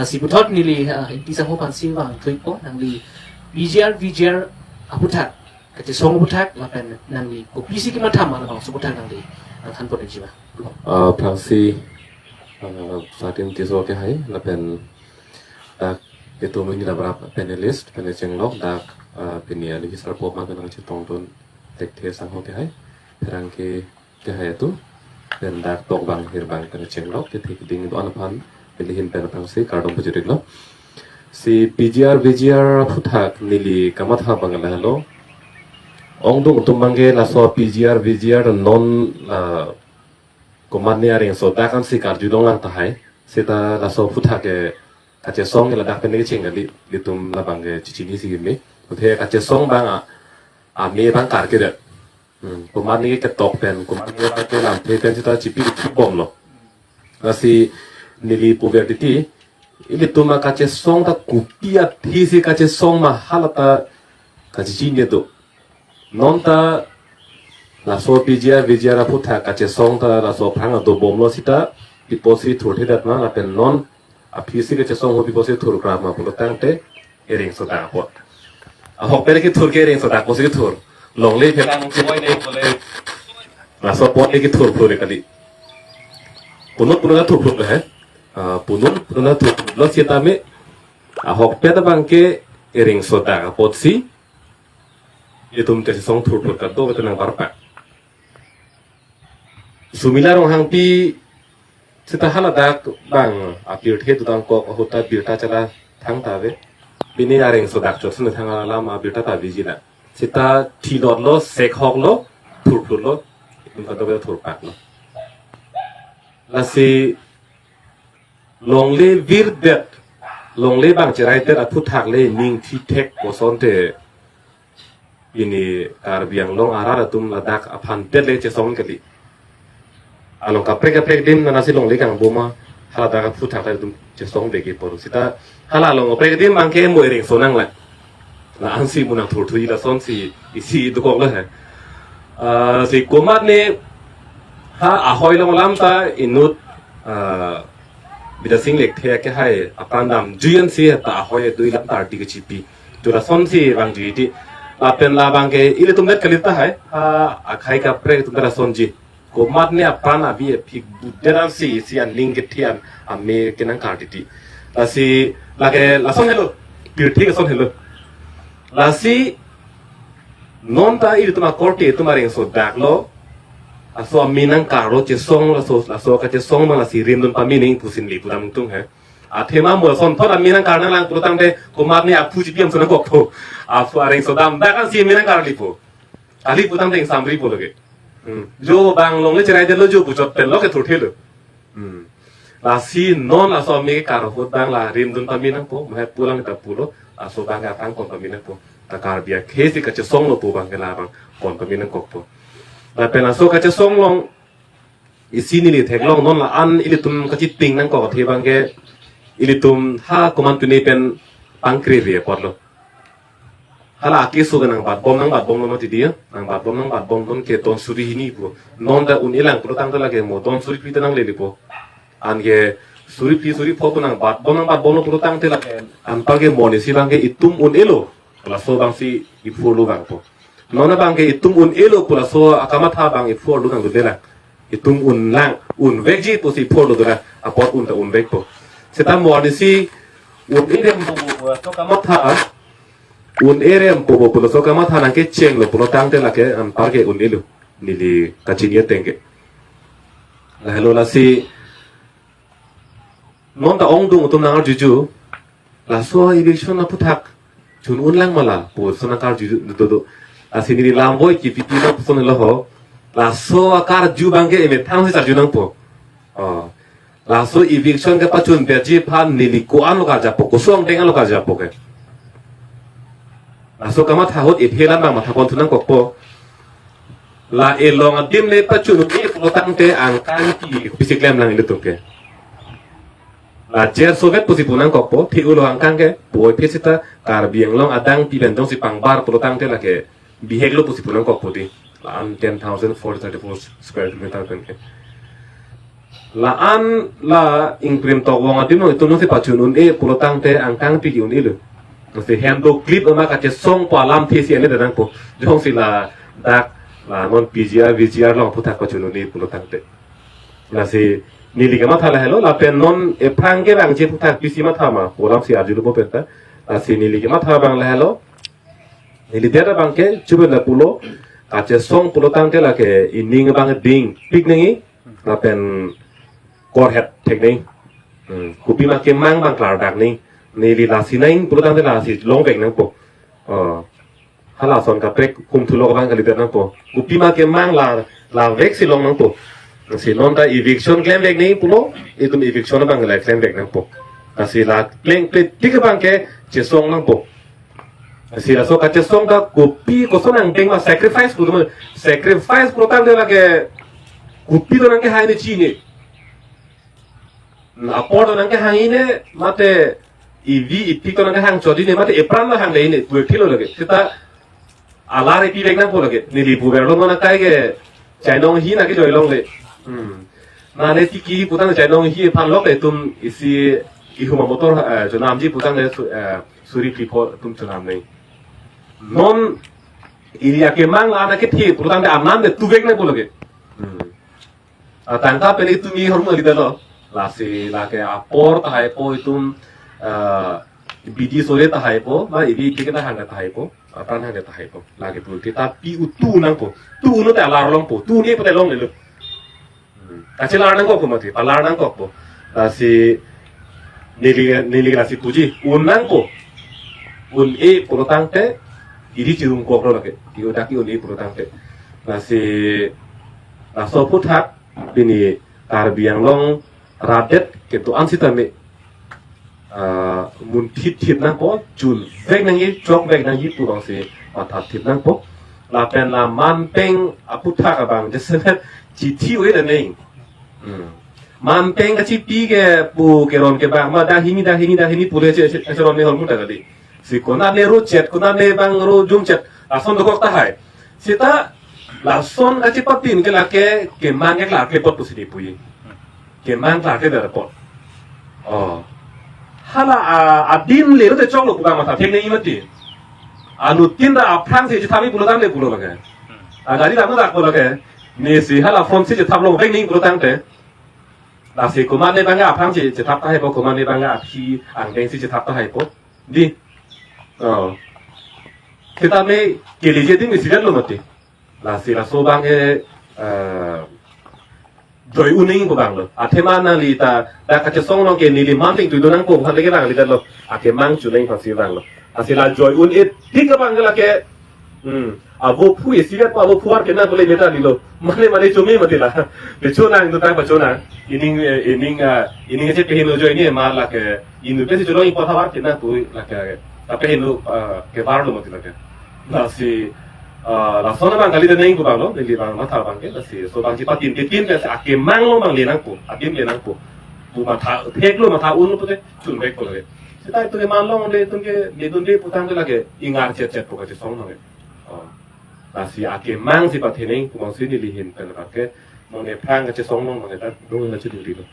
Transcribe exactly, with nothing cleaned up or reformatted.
Lasi puthot neli, ah, Ingti Sangho aphansi vangthuipo, nangli P G R, V G R aphuthak, kachesong aphuthak, lapen nangli kopisi kematha ma labangso aphuthak nangli nangthanpon nangji ma. Ah, aphrangsi, ah, Satin Tisso ke hai, lapen dak itum neli laprap panelist, panel chenglok, dak, ah, pini aling hisar pop ma kenang chetongdun thekthe Sangho ke hai, pherangke ke hai atum, pen dak tok bang hir bang pen chenglok, kethe keding do-an aphan, pilihin pen aphansi kardom pajiriklo. Si P G R, V G R aphuthak neli kamatha abang lahelo. Ongdung atum abangke laso P G R, V G R non, ah, komatne areng sodak ansi karjulonglang tahai. Seta laso aphuthak ke kachesong ke ladak pen kecheng kali, ilitum labangke chichinisi kimi. Kuthe kachesong abang a, ame abang karke det. Hmm, komatne ketok pen, komatne abangke lamthe pen seta chipi bomlo. Lasi neli puver titi, ilitum akachesong ta kopi athisi kachesong ma hala ta kachichinine do. Non ta laso P G R, V G R aphuthak kachesong ta laso aphrang adobomlo seta, pi apotsi thurthedet ma lapen non aphisi kachesong ho pi apotsi thurkrap ma pulo tangte, ereng sodak apot. Ahokpet kethur ke ereng sodak apotsi kethur. Longle phelang chiboi ne pule. Laso apot ne kethur phur kali. Punot punot thur phur he. Ah, punot punot thur phurlo seta me. Ahokpet abangke ereng sodak apotsi itum kachesong thur phur kado betul nang parpak. Sumila Ronghangpi seta haladak bang apirthe dutang kok ahut ta birta chala thangta ave. Pini areng sodak chotsun thang alam abirta ta viji la. Seta thilotlo, sekhoklo, thur phurlo, itum kado betul thurpaklo. Lasi longle virdet, longle bang cheraidet aphuthak le ning thithek kosonte pini Karbi Anglong arat atum ladak aphan det le chesong kali. Along kaprek kaprek adim nanasi longle kangboma haladak aphuthak atum chesong begi por. Seta hala along kaprek adim abangke mo ereng sonang la. La ansi mo nangthurthui lasonsi isi dokoklo he. Ah, si komatne ha ahoi along alam ta inut, ah, Bidya Sing Lekthe ke hai apran damjui ansi ta ahoi adui alam ta ardi kechipi. Tu lasonsi vangjui ti. Lapen labangke ilitum det kali tahai. Ha akhai kaprek atum ta lasonji. Komatne apran avi aphi budet ansi isi aning kethian ame kenangkar titi. Lasi lake lason helo. Pirthe ke lason helo. Lasi non ta ilitum akorte atum areng sodaklo. Laso ame nangkarlo chesong laso, laso kachesong ma lasi rimdun pame nangji pusi neli pudam tung he. Athema mo lasonthot ame nangkar nanglang pulo tangte komatne aphu chipi am sonang kokpo. Aphu areng sodam dak ansi ame nangkarlipo. Kali pu tangte ingsamripo lake. Hmm. Jo bang longle cheraidetlo jo puchot penlo kethurthelo. Hmm. Lasi non laso ame kekar ahut bang la rimdun pame nangpo, mahai pulang ta pulo, laso bang atangkon pame nangpo. Ta Karbi akhei si kachesonglo pu abangke labang kon pame nangkokpo. Lapen laso kachesong along isi neli theklong non la-an ilitum kachiting nangkok athe abangke ilitum ha komat pine pen pangkrere apotlo. Hala akeso ke nangbatbom nangbatbomlo mati dia, nangbatbom nangbatbomdun ke don suri hini pu. Non ta un-elang pulo tangte lake mo don suri phli ta nanglelepo. Anke suri phli suri pho pu nangbatbom nangbatbomlo pulo tangte lake anparke mo nisi abangke itum un-elo. Laso abangsi iphurlo abangpo. Non abangke itum un-elo pu laso akamatha abang iphurlo nangdunde lang. Itum unlang, unvekji pusi iphurlo dolang, apot un ta unvekpo. Seta mo nisi un-erempo pu laso kamatha, un-erempo pu laso kamatha nangkechenglo pulo tangte lake anparke un-elo. Neli kachini ateng ke. Lahelo lasi non ta ongdung atum nangarjuju. Laso eviction aphuthak chun unlang ma la pu laso nangkarju dodo. Lasi neli lamvoi kipi pi lapuson helo ho. Laso akarju abangke emethang si charju nangpo. Oh. Laso eviction kepachun berji aphan neli ko-an lo karjapo, koson deng an lo karjapo ke. Laso kamatha ahut iphelan bang matha ponthu nangkokpo. La elong adim le pachun un-e pulo tangte angkang ki pisi klemlang ilitum ke. La jer sovet pusi pu nangkokpo, thi ulo angkang ke, puvoiphit seta, Karbi Anglong adang pi pen jongsi pangbar pulo tangte lake, biheklo pusi pu nangkokpo ti. La-an ten thousand four thirty-four square kilometer pen ke. La-an la ingprim tok vong adim nong itum nong si pachun un-e pulo tangte angkang pi ki un-e lo. Si hem do clip ama kachesongpo alamthe si ane nangpo. Jongsi ladak la non P G R, V G R along aphuthak pachun un-e pulo tangte. Lasi neli kematha lahelo, lapen non ephrang kevangji aphuthak pisi matha ma pu alam si arjulo bo penta. Lasi neli kematha abang lahelo. Neli det abang ke chubel lapulo. Kachesong pulo tangte lake ining abang dingpik nangji. Lapen korhet thek nangji. Hmm. Kopima kemang abang klardak nangji. Neli lasi nangji pulo tangte lasi longvek nangpo. Oh. Halason kaprek kumthulo abang kalidet nangpo. Kopima kemang la, lavek si long nangpo. Si non ta eviction klemvek nangji pulo, itum eviction abang la klemvek nangpo. Lasi la klengkle tik abang ke chesong nangpo. Lasi laso kachesong ta kopi koson angdeng ma sacrifice pulo ma, sacrifice pulo tangte lake kopi do nangkehang ne chini. Apor do nangkehang ne, mate ivi ipik do nangkehang chot ne, mate epran do hangdei ne, pu thilo lake. Seta alar ipivek nangpo lake. Neli puverlo non akai ke chainong hi nangkejoi longle. Hmm. Mane tiki putang chainong hi aphan lok le itum isi ihum amotor, eh, chonamji putang le su-, eh, suri phli pho itum chonam nangji. Non ili akemang la nangkethe putangte anam le tuvek nangpo lake. Hmm. Atangka pen itum ihormu lidetlo. Lasi lake apor tahaipo itum, eh, bidi sore tahaipo, ma ivi ipik ta hang tahaipo, apran hang tahaipo. Lake pulote ta pi utu nangpo. Tu un-e te alar longpo. Tu un-e pute longlelo. Hmm. Kachelar nangkokpo mati, palar nangkokpo. Lasi neli, neli lasi puji, un nangpo. Un-e pulo tangte, ili chirungkoklo lake. Iyo daki un-e pulo tangte. Lasi laso aphuthak, pini Karbi Anglong radet kedo-an sitame, ah, munthip thip nangpo, chunvek nangji, chokvek nangji pu abang si matha thip nangpo. Lapen la manpeng aphuthak abang, jasemet chithi un-e nangji. Hmm. Manpeng kachipi ke pu keron kebang, ma dahini, dahini, dahini, pule che, che, cheron ne hormu ta kali. Si konat ne ro chet, konat ne bang ro jum chet, lason dokok tahai. Seta lason kachipatin ke lake kemang ke lake pot pusi dipuji. Kemang lake ber pot. Oh. Hala a, adim le te choklo pu abang matha thek nangji mati. Anuttin ta aphrang si chethap nangji pulo tangte pulo lake. Agari tanglo dak pulo lake. Ne si hala phone si chethap longvek nangji pulo tangte. Lasi komat ne bang aphrang si chethap tahaipo, komat ne bang aphi angdeng si chethap tahaipo. Di. Oh. Seta me keleji adim isi detlo mati. Lasi laso abang ke, eh, joi un nangji pu abanglo. Athema nangli ta, ta kachesong along ke neli manpeng tui do nangpo, hale ke nanglidetlo. Akemang chu nangji aphansi abanglo. Lasi la joi un-e tik abang ke lake, hmm, avo phu isi vet pa avo phu var kena pule meta lilo. Mane mane chome mati la. Pachonang tu ta pachonang. Ining, eh, ining, ah, ining che pehin lo joi ne ma lake. Inut pensi cholong ipo thavar kena pu lake. Ta pehin lo, ah, kevar lo mati lake. Lasi, ah, lason abang kalidet nangji pu abanglo, neli abang matha abang ke, lasi, so abang chipatin, tin tin pensi akemang along abang le nangpo, adim le nangpo. Pu matha, theklo matha unlo pute, chunvekpo lake. Seta itum ke man along le, itum ke, ledunde putangte lake, ingar chet chetpo kachesong nang. Oh. Lasi akemang si patheneng, pu abang si neli ahin pen abang ke, mane aphrang kachesong nang, mane ta, dong na chuduri lo.